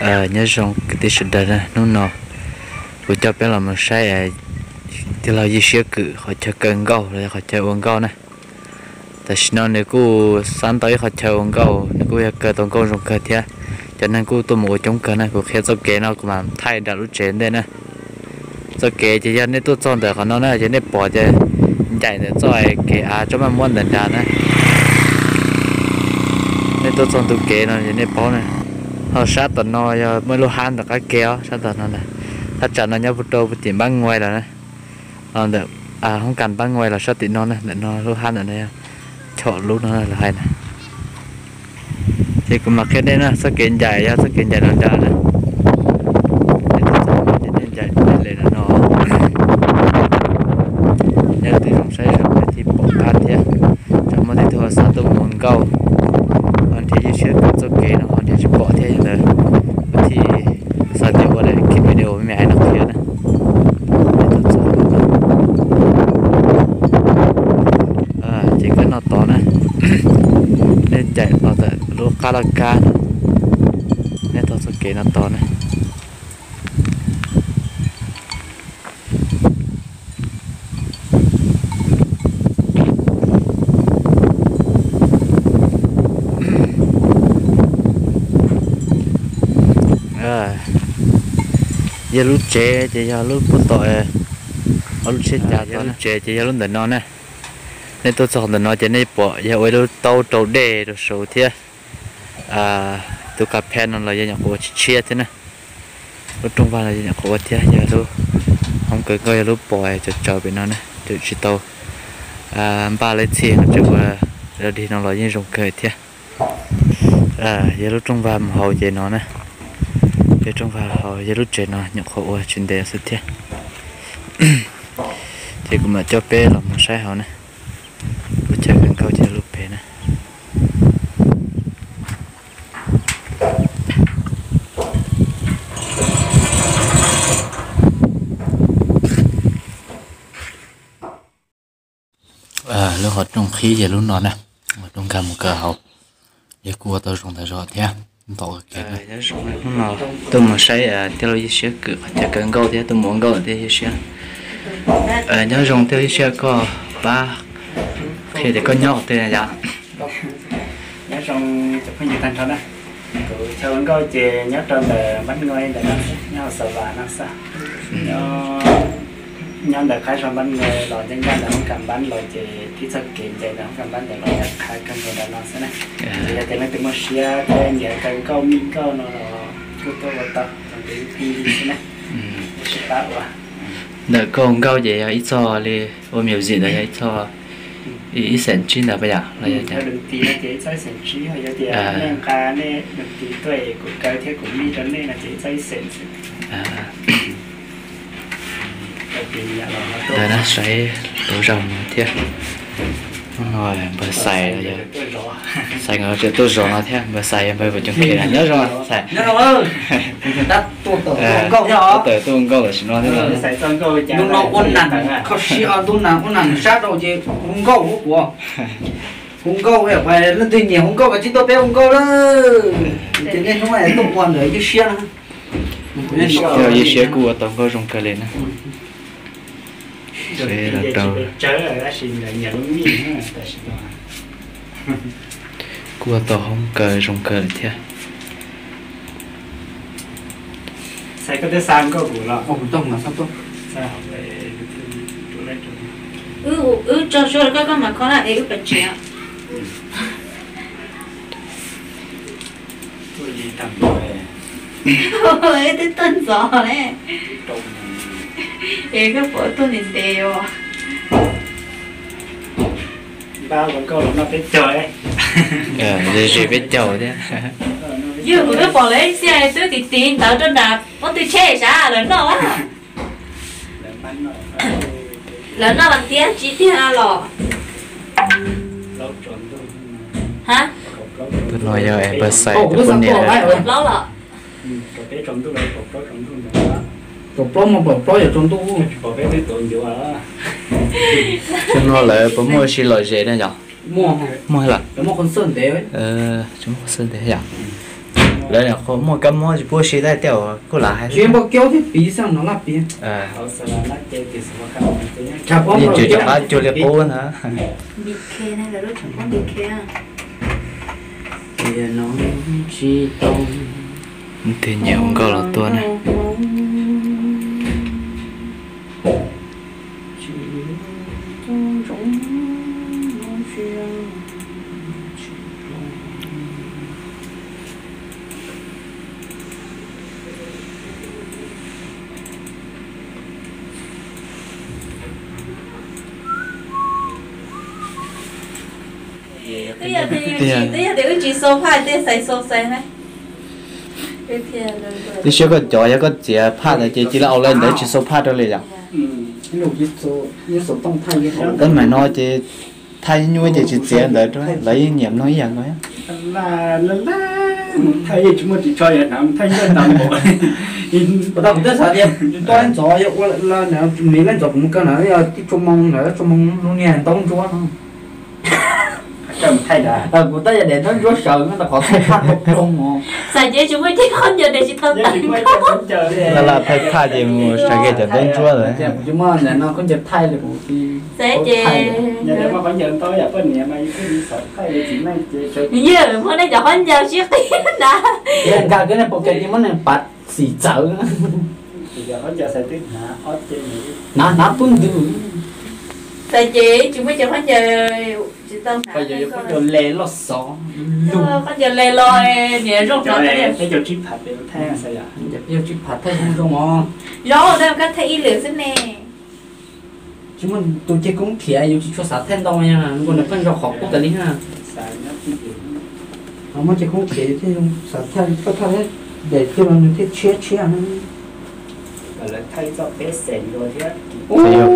Nyob zoo kwv tij sawv daws na, hnub no kuv coj peb los mus saib tij laug Yij Siab Kwm qhov chaw kaw nkauj los yog qhov chaw ua nkauj na. Tam sim no nws kuj xab tau ib qhov chaw ua nkauj, nws kuj yog kaw tau nkauj zoo kawg thiab. Cov neeg kuj tuaj mus ua coob kawg na, kuv qhia txoj kev no kuv mam thaij nram lub tsev ntej na. Txoj kev ces yog nej tuaj txog ntawm qhov no na ces nej pom tias ncaim ntawm txoj kev av tsob maj muab ntawm nrad na. Nej tuaj txog ntu kev no ces nej paub na. Ho sab tom no yog muaj ib lub hab ntawm qab ke os, sab tom no na. Thaj tsam no nyob puag rau puag tim Npab Nguai lawm na. Ntawm hoob kas Npab Nguai los sab tim no na, ntawm no lub hab ntawm no yog chom lub no lawv hais na. Ces kuv mam qhia nej na, txoj kev ncaim yog txoj kev ncaim los nrad na. Nej tuaj txog no ces nej ncaim nej lem no no. Yog leej twg zoo saib zoo thiaj pom qab thiab. Tsam muaj tej tug xav tuaj mus ua nkauj, ho nrhiav Yij Siab Kwm txoj kev no ho nrhiav tsis pom thiab, yog ntawd kuv thiaj xav tias ua daim video me me hais no qhia na. Ces kab no tod na, nej ncaim los ntawm lub qab laj kab no, nej taug txoj kev no tod na. Yog lub tsev ces yog lub puag tom, lub tsheb cas, yog lub tsev ces yog lub ntawm no na. Nej tuaj txog ntawm no ces nej pom yog ua ib lub taub rau dej rau saud thiab. Tus kas phej no los yog nyuam qhuav ua tshiab tshiab thiab na. Lub rooj vag los yog nyuam qhuav ua thiab, yog lub hoob kaw nkauj yog lub pos tsaws tsaws pem no na, tseem tsis tau npaj lej txhij, tseem ua dog dig no los yeej zoo kawg thiab. Yog lub rooj vag mus hauv ces no na, yog rooj vag hauv, yog lub tsev no nyuam qhuav ua tsis ntev xwb thiab. Ces kuv mam coj peb los mus saib hauv na, lub chaw kaw nkauj ces lub pem na. Lub qhov rooj qhib yog lub no na, rooj nkag mus kaw hauv, yog kuj ua tau zoo tas zog thiab. Ntaus kev na. Hnub no tuaj mus saib tij laug Yij Siab Kwm qhov chaw kaw nkauj thiab tuaj mus ua nkauj thiab Yij Siab. Nyob zoo tij laug Yij Siab, koj pab qhia tias koj nyob qhov twg yom? Nyob zoo cov phooj ywg tag nrho na. Kuv chaw ua nkauj ces nyob rau ntawm Npab Nguai ntawm no xwb, nyob hauv Xav Vam no xwb. Nyob ntawm qab zog Npab Nguai los ncaj ncaj ntawm hoob kas Npab los ces tib txoj kev nce ntawm hoob kas Npab ntawm los yog qab kawg nkaus ntawm no xwb na. Ces yog tias leej twg muaj siab thiab nyiam kaw nkauj mij nkauj no los kuj tuaj ua tau, tus ib pib li xwb na. Sib pab ua. Ntawm koj ua nkauj ces yog ib txoj li, ua music ntawd yog ib txoj ib xeem tsib ntawd puas yog los yog cas? Ua doo tis no ces ib txoj ib xeem tsib, ho yog tias nej nqa nej doo tis tuaj es kuv kaw thiab kuv mij rau nej no ces ib txoj ib xeem xwb. Ntawd na, saib lub zog no thiab. Hnub no npawg Xais, Xais nkawd tseem tuaj zov no thiab, npawg Xais yog npawg puas coom khe na, nyob zoo Xais. Tuaj tawm tuaj nkauj tam sim no thiab. Ntu no ua nag, kho siab ua ntu nag ua nag sab rau ces hu nkauj hu kuv, hu nkauj, leej twg nyiam hu nkauj kav tsij tuaj peb hu nkauj lawm. Ces niaj hnub tuaj ua ntawm Yij Siab no. Yij Siab kuj ua tau nkauj zoo kawg li na. Kuj ua tau hoob kaw zoo kawg li thiab. Wb tso suab rau koj, koj mam kho na es wb pais tsev. Wb twb tuaj ntxov ne, es koj pom tuaj ntev ntev os. Ze ze peb caug thiab. Yog kuv twb pom lawv ib txhia twb tiv tiv ntawd rau nram pob tw tsheb sav lawv noj. Lawv noj mas tiab tsis tiag los. Ha? Tus no yog npawg Xais tus poj niam. Plaub los. Kaum plaub mas kaum plaub yog tsaus ntuj. Tus no lawv puas muaj ua si lom zem na yom? Muaj lawm. Tsis muaj qhov xwb ntev yom. Lawv muaj kab mob tsis pub ua si thiab tiag, kuj lam hais. Tsis npau kiaub thiab piv xwb no laj piv. Yeej tseem cov qab cuag li qub ntag. Twb nyiam ua nkauj los tuaj na. Twb yog tias wb tsis xau phaj tej xais xau xais na. Twb siab koj cov, yog koj txiav phaj ntawd ces cia li au li ntawd tsis xau phaj rau li yom. Tab mas no ces thaij nyuaj ces tsis txiav ntawd rau, lawv yeej nyiam mloog ib yam nkaus. Thaij yeej tsis muaj ris tsho yog hnav thaij nyuaj tas npaum. Kuv tau kuv twb xav tias tus tuaj ntxov yog ua la, me leej ntxov kuv mus kaw na yog tib tsuas moo na, tsuas moo lub niag ntaub ntsuab no. Kuv tab yog daim ntaub ntsuab sawv no rau qhov thaij phaj tau ploog os. Xav ces tsis muaj ib ce khaub ncaws daim tsis tau tawm. Laj laj thaij phaj ces mus sawv kiag cov ntaub ntsuab lawm. Kuv tsis muaj ntawm no khaub ncaws thaij li kuv. Xav ces muaj nej cov khaub ncaws sib qi na. Nkag koj nej pom kev ces muab nws pav xim txawv. Hnav hnav pub ntws. Xav ces tsis muaj cov khaub ncaws tsis tau hnav. Khaub ncaws le loj xov lug. Khaub ncaws le los niam zoo no. Peb caug tsib phav peb thaij zoo zoo os. Zoo, koj thaij ib lwm xwb ne. Tsis muaj tus ceg koob khiav yus tsis tshua xav thaij ntau, nkaus nws pheej zaum qhov qub tas li na. Muaj ceg koob khiav yus thiaj xav thaij, koj thaij daim twg los nws thiaj tshiab tshiab na. Yog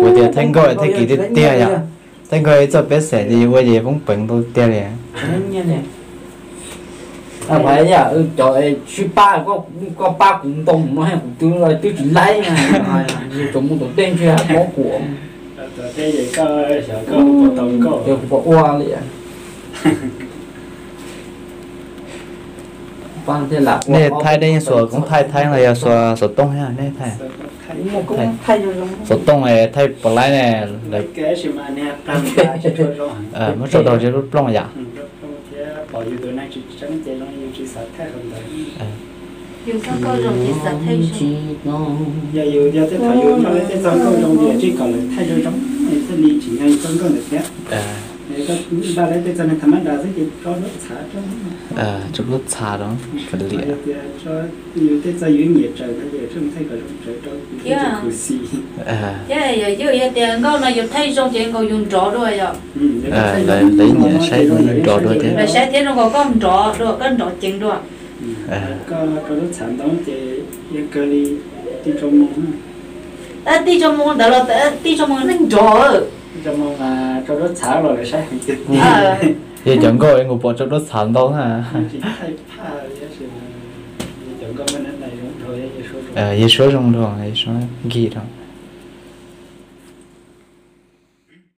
kuv tias thaij nkauj thaij kiv tiag tiag yom. Thaij nkauj ib txoj peb xeem ces ua ces poob peev ntau tiag li. Cov sib pab, koj pab kuv ntau mus no kuv twb tsis laib na. Tsuas mus tom tej ntshe mob kuv. Kuv puas ua li. Nej thaij nej yeej xuas koob thaij thaib los yog xuas xov tooj thiab nej thaij? Xov tooj thaij pom laib ne. Muab tso rau tsis lub plooj yam. Tso lub txha rau kav liam. Thiab yog yus tias nkauj no yus thaij zoo ces nkaus yus nrov dua yom. Lawv nyiam saib zoo nrov dua thiab. Lawv saib thiab zoo nkaus koj nrov dua, koj nrov ceev dua. Koj rau lub txha ntau ces yeej kawg li tib tso moo. Tab tib tso moo ntawd los tab tib tso moo neeg nrov. Tib tso moo mas rau lub txha los lawv saib heev tiag. Yog cov nkauj nkaus pom rau lub txha ntau na. Yog suab zoo dua, yog suab nkig dua.